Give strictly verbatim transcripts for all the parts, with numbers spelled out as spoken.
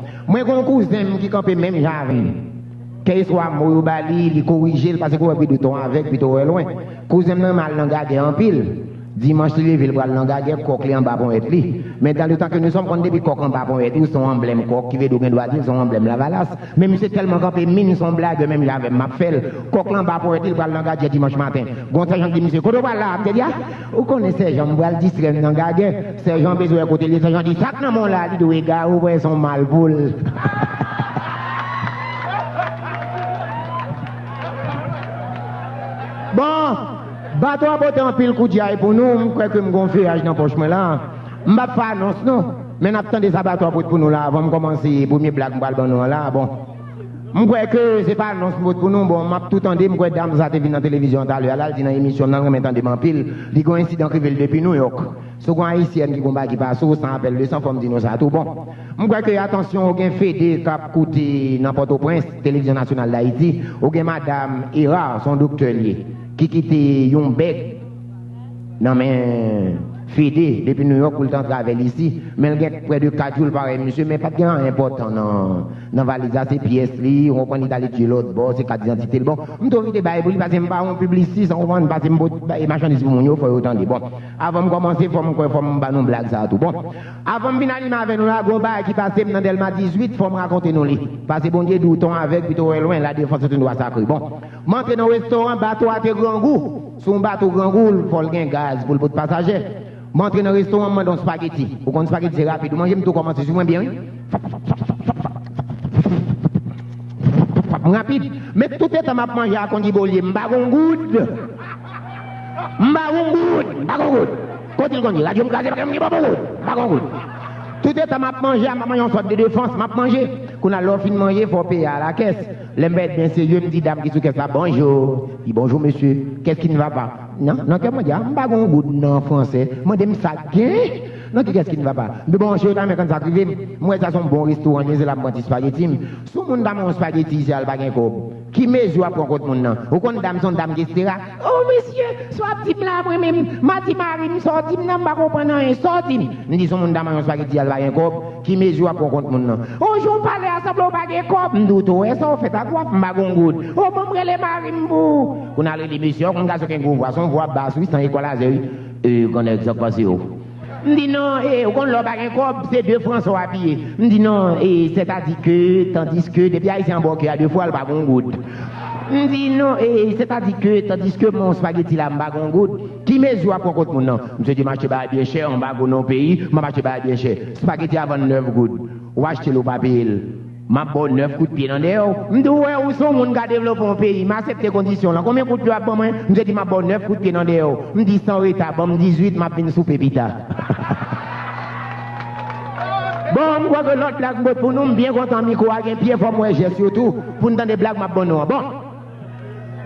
Mwen gen yon kouzen m ki kanpe menm jan avè m. Kèlkeswa mo yo ba li, li korije l, paske ou wè pi de tan avèg, pito wè lwen. Kouzen m nan mal nan gagè anpil. Dimanch li leve, l pral nan gagè, kòk li anba ponyèt li. Men dans le temps que nous sommes, konn depi kòk anba ponyèt ou, se yon anblèm kòk, ki vle di w gen dwa di l se yon anblèm Lavalas. Men misye tèlman kanpe min, se yon blagè menm jan avè m, m ap fè l. Kòk lan anba ponyèt li, l pral nan gagè dimanch maten. Gon sèjan ki di misye, "Kote w pral la?" Misye di, "A, ou konnen sèjan, m pral distrè m nan gagè." Sèjan bezwen wè kote l ye, sèjan di, "Sa k nan men w la?" Li di, "Ou egare, ou wè se yon malpoul." Bon, bato a pote anpil koudjay pou nou, m kwè ke m gon feyaj nan pòch mwen la. M p ap fè anons non, men n ap tande sa bato a pote pou nou la avan m kòmanse premye blag m pral ban nou an la. Bon, m kwè ke se pa anons m pote pou nou. Bon, m ap tou tande, m kwè dam sa te vin nan televizyon an talè a la, l di nan emisyon m nan, l renmen tande m anpil. Li gon ensidan k rive l depi Nouyòk. Si w gon ayisyèn ki gon bagay ki pase w, san apèl de san, fò m di nou sa tou. Bon, m kwè ke atansyon, ou gen Fede k ap koute nan Pòtoprens, Televizyon Nasyonal d Ayiti, ou gen madanm Era, se yon doktè l ye, ki kite yon bèg nan men Fede depi Nouyòk pou l t antre avè l isi, men l gen prè de kat jou l pa wè misye, men pa t gen anyen enpòtan nan, nan valiz la, se pyès li, ou konprann, li t al etidye lòt bò, se kat idantite l. Bon, m tou envite bay pou li, paske m pa yon piblisye, ou konprann, paske m pot bay machandiz pou moun yo, fò yo tande. Bon, avan m kòmanse, fò m kwè, fò m ba nou blag sa a tou. Bon, avan m fin alimen avè nou la, gon bagay ki pase m nan Dèlma dizuit, fò m rakonte nou li. Paske Bondye di w ton avèg, pito wè lwen, la défense est un droit sacré. Bon, m antre nan restoran, bato a te grangou. Sou yon bato grangou, fò l gen gaz pou l pot pasaje. M antre nan restoran, m mande yon spageti. Ou konn spageti se rapid, ou manje, m tou kòmanse sou mwen byen, wi. M rapid. Men tout etan m ap manje a konn di bolye, m pa gon goud. M pa gon goud, m pa gon goud. Kote l konn di, radyo m kraze, m pa gon goud, m pa gon goud. Tout etan m ap manje a, m ap manje yon sòt de defans, m ap manje. Kounye a, lè w fin manje, fò w peye a la kès. Lè m parèt byen serye, m di dam ki sou kès la, "Bonjour." Li, "Bonjour, monsieur. Qu'est-ce qui ne va pas?" Nan, nan kè m, mwen di, "A, m pa gon goud nan fransè." Mande m sa k gen? Nan ki kès ki n va pa? M di, "Bon, cheri, ta renmen konn sa k rive m. M wè sa se yon bon restoran, li se la m pran ti spageti m." Si yon moun ta mande yon spageti isi a, l pa gen kòb, ki mezi w ap pran kont moun nan? Ou konn dam se yon dam ki estera. "Oh, mesye, sa w ap di m la, mwen menm, m a di mari m, sa w di m nan, m pa konprann anyen, sa w di m?" M di, "Si yon moun ta mande yon spageti a, l pa gen kòb, ki mezi w ap pran kont moun nan?" "O, jan w pale a, sanble w pa gen kòb." M di, "Ou tou wè sa w fè ta gwap, m pa gon goud." "O, ban m rele mari m pou ou." Kounye a l rele mesye a, ou konn gason ki gen gwo vwa, se yon vwa bas, wi, san ekwalizè, wi. "E, grannèg, sa k pase w?" M di, "Non, e, ou konn lè w pa gen kòb, se de franse w apiye." M di, "Non, e, sètadi ke, tandis ke, depi Ayisyen anba w ke a de fwa, l pa gon goud." M di, "Non, e, sètadi ke, tandis ke, men yon spageti la, m pa gon goud. Ki mezi w ap pran kont moun nan?" Misye di, "M achte bagay byen chè, anba gwo nan yon peyi, m ap achte bagay byen chè. Spageti a vann nèf goud. Ou achte l, ou pa peye l. M ap ba w nèf kout pye nan dèyè w." M di, "Ou wè, ou se yon moun k a devlope yon peyi, m aksepte kondisyon w lan. Konbyen kout pye w ap ban mwen?" Misye di, "M ap ba w nèf kout pye nan dèyè w." M di, "San reta, ban m dizuit, m ap vin soupe pita." Bon, m kwè ke lòt blag m pot pou nou, m byen kontan mikwo a gen pye, fò m wè jès yo tou, pou n tande blag m ap ban nou an. Bon,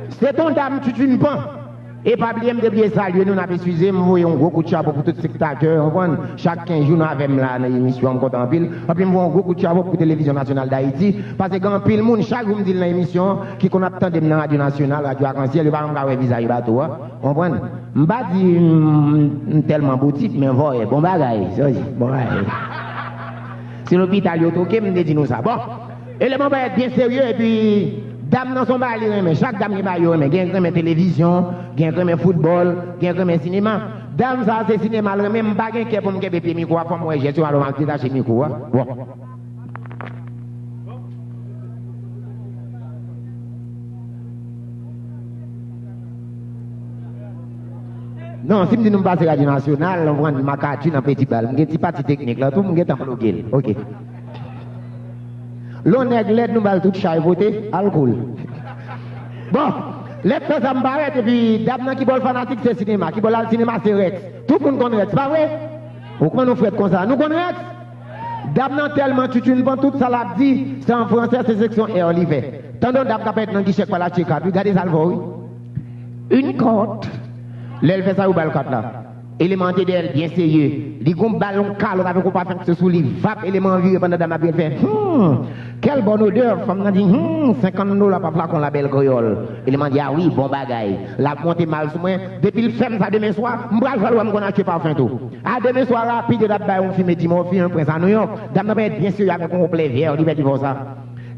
se t on dam tutunpan. E pa bliye, m te bliye salye nou, n ap eskize m, voye yon gwo kout chapo pou tout sektatè, w konprann? Chak kenz jou nou avè m la nan emisyon an, m kontan anpil. Anpi m voye yon gwo kout chapo pou Televizyon Nasyonal d Ayiti, paske gen anpil moun, chak jou m di l nan emisyon an, ki konn ap tande m nan Radyo Nasyonal, Radyo Akansyèl, yo pa janm ka wè vizaj bato a, w konprann? M pa di m, m tèlman boutik, men vòyè, bon bagay, sa w di, bon bagay. Se lopital yo toke m, m te di nou sa. Bon, eleman parèt byen serye, epi dam nan se yon bagay li renmen. Chak dam gen bagay yo renmen. Gen k renmen televizyon, gen k renmen foutbòl, gen k renmen sinema. Dam sa a se sinema l renmen, m pa gen kè pou m kenbe pye mikwo a, fò m wè jès yo, alò m al detache mikwo a. Bon. Non, si m di nou m pase Radyo Nasyonal, w konprann, m ak Arthur nan Petit Bal. M gen ti pati teknik la tou, m gentan bloke l. Oke. Lè yon nèg lèd, nou ba l tout chay vote, al kou l. Bon, lèd fè sa m parèt, epi dam nan ki bò l fanatik se sinema, ki bò l al sinema se Rex. Tout moun konn Rex, pa vre? Ou kòman nou frèt konsa? Nou konn Rex? Dam nan tèlman tutunpan, tout sa l ap di, se an fransè, se seksyon R li fè. Tande yon dam k ap parèt nan gichè k pral achte kat, wi, gade sa l fè w, wi. Une carte. Lè l fè sa, yo ba l kat la. Eleman an te dèyè l byen serye. Li gon bal yon kalòt avèk yon pafen k se sou li. Vap, eleman an vire pandan dam nan ap vire, l fè, hmm, quelle bonne odeur. Fanm nan di, hmm, senkant dola pa flakon Labèl Kreyòl. Eleman di, a wi, bon bagay. L ap monte mal sou mwen. Depi l fè m sa demen swa, m pral fè l wè m konn achte pafen tou. A demen swa rapid, yo t ap bay yon fim Eddie Murphy, yon prens a New York. Dam nan parèt byen serye avèk yon konplè vè, li pèdi fò sa.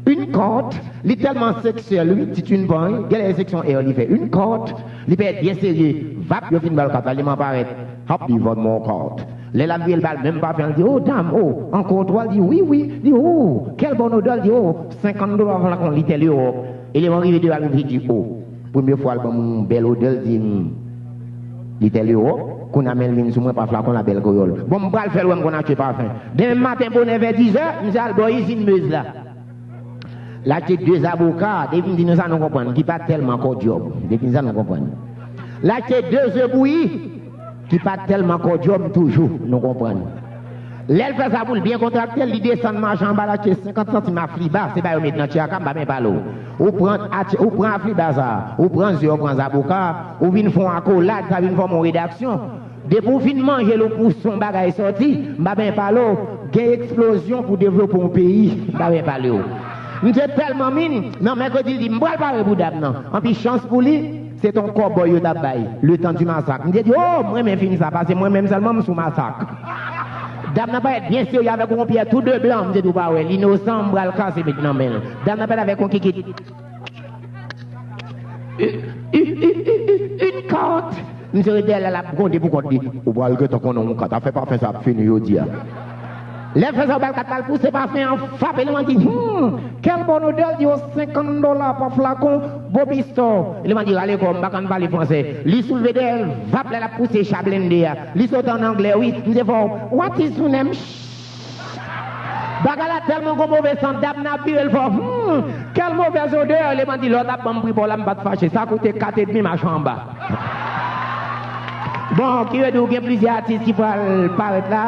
Une carte, li tèlman seksyèl, wi, ti tune pan, wi, genlè se seksyon air li fè. Une carte, li pèt byen serye. Vap, yo fin ba l kat la, li man parèt. Hop, li vann mwen yon kat. Lè l ap vire l ba l menm pafen, li di, oh, dam, oh, encore trois, li di, wi, wi, li di, oh, quelle bonne odeur, li di, oh, senkant dola flakon, li tèl Ewòp. Eleman rive de al, li di, oh, premye fwa l ban m yon bèl odè, l di m, li tèl Ewòp, kounye a men l vin sou mwen pa flakon Labèl Kreyòl. Bon, m pral fè l wè m konn achte pafen. Demen maten bonè vè dizè, misye al bò izin Mez la. L achte de zaboka, depi m di nou sa nou konprann, ki pa tèlman kòdyòm. Depi m di sa nou konprann. L achte de ze bouyi, ki pa tèlman kòdyòm toujou, nou konprann. Lè l fè sa pou l byen kontrakte l, li desann mache anba, l achte senkant santim afliba, se pa yo met nan tchaka, m pa byen pale w. Ou pran atch-, ou pran afliba sa, ou pran ze, ou pran zaboka, ou vin fè yon akolad, sa vin fòme yon redaksyon. Depi w fin manje l, ou pouse yon bagay sòti, m pa byen pale w, gen eksplozyon pou devlope yon peyi, m pa byen pale w. Misye tèlman min, nan mèkredi, li di, m pral pare pou dam nan. Anpi chans pou li, se t on kòbòy yo t ap bay, Le Temps du Massacre. M te di, oh, m renmen fim sa, paske mwen menm sèlman, m sou masak. Dam nan parèt byen serye avèk yon pyè tou de blan, m te di, ou pa wè, l inosan, m pral kase met nan men l. Dam nan parèt avèk yon kikit. Une carte. Misye ret dèyè l, l ap gwonde pou kont li. Ou pral gentan konnen yon kat. Afè pafen sa ap fini jodi a. Lè l fè sa, ou ba l kat la, l pouse pafen an, fap, eleman di, hmm, quelle bonne odeur, li di, oh, senkant dola pa flakon, Bobby Store. Eleman di, rale kò w, m pa konn pale fransè. Li soulve dèyè l, vap, lè l ap pouse cha blende a. Li sot an anglè, wi. M te fè w, what is your name? Bagay la tèlman gon move sant, dam nan ap vire l fò. Hmm, quelle mauvaise odeur! Eleman di, lè w t ap ban m pri pa w la, m pa t fache. Sa koute kat edmi mache anba. Bon, ki vle di w gen plizyè atis ki pral parèt la.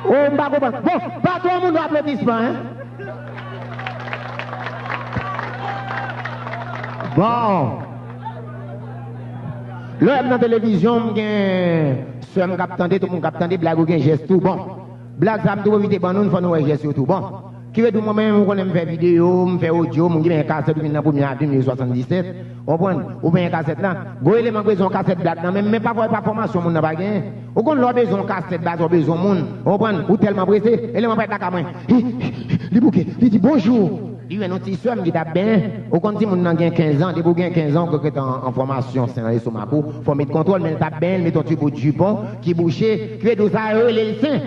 Oh, m pa konprann. Bon, pa twò moun aplodisman, en. Bon. Lè w wè m nan televizyon, m gen sè m k ap tande, tout moun k ap tande, blag yo gen jès tou. Bon. Blag sa m tou pwofite ban nou, fò nou wè jès yo tou. Bon, ki vle di mwen menm, ou konnen m fè videyo, m fè odyo, moun ki gen kasèt, ou vin nan premye a de mil swasanndisèt, ou konprann, ou gen kasèt la. Gwo eleman k bezwen yon kasèt blag nan men m, men pafwa e pa fòmasyon moun nan pa genyen. Ou konn lè w bezwen yon kasèt, baz, ou bezwen moun, ou konprann, ou tèlman prese, eleman parèt lakay mwen. Hi, hi, li bouke, li di, bonjou. Li jwenn yon ti sè m ki t ap benyen. Ou konn timoun nan gen kenz an, depi w gen kenz an, ou ret an, an fòmasyon, sen nan lestomak ou, fò w met kontwòl, men l t ap benyen, l met yon ti bout jipon ki bouche, ki vle di w sa yo rele l sen.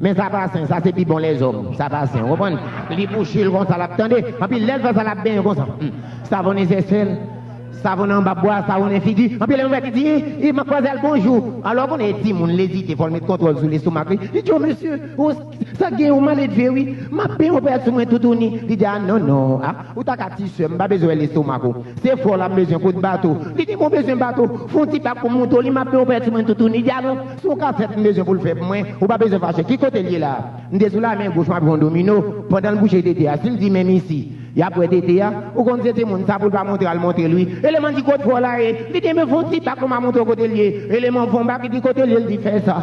Men sa pa sen, sa se pi bon lèzòm, sa pa sen, ou konprann? Li bouche l konsa, l ap tande. Anpi lè l fè sa, l ap benyen konsa. Hmm. Savon nesesè l, savon nan anba bwa, savon nan figi. Anpi lè yon bèt li di, i, i, madmwazèl, bonjou. Alò, ou konnen timoun l ezite, fò l met kontwòl sou lestomak li. Li di, o mesye, o, sa gen yon maledve, wi. M ap benyen w pèdi sou mwen toutouni. Li di, a, non, non, a. Ou ta ka ti sè m, m pa bezwen wè lestomak ou. Se fò w la m bezwen kot bato. Li di, mwen bezwen bato. Fè yon ti bak pou m montre w li, m ap benyen w pèdi sou mwen toutouni. Li di, a non, se yon kasèt m bezwen pou l fè pou mwen. Ou pa bezwen fache. Ki kote l ye la? M te sou la men goch, m ap jwe yon domino. Pandan l bouche tete a, si l di menm isi, y ap wè tete a. Ou konn se timoun sa pou l pa montre, al montre l wi. Eleman di, kot frè w la ye? Li di, men fè yon ti bak pou m a montre w kote l ye. Eleman fè yon bak, li di, kote l ye? L di, fè sa.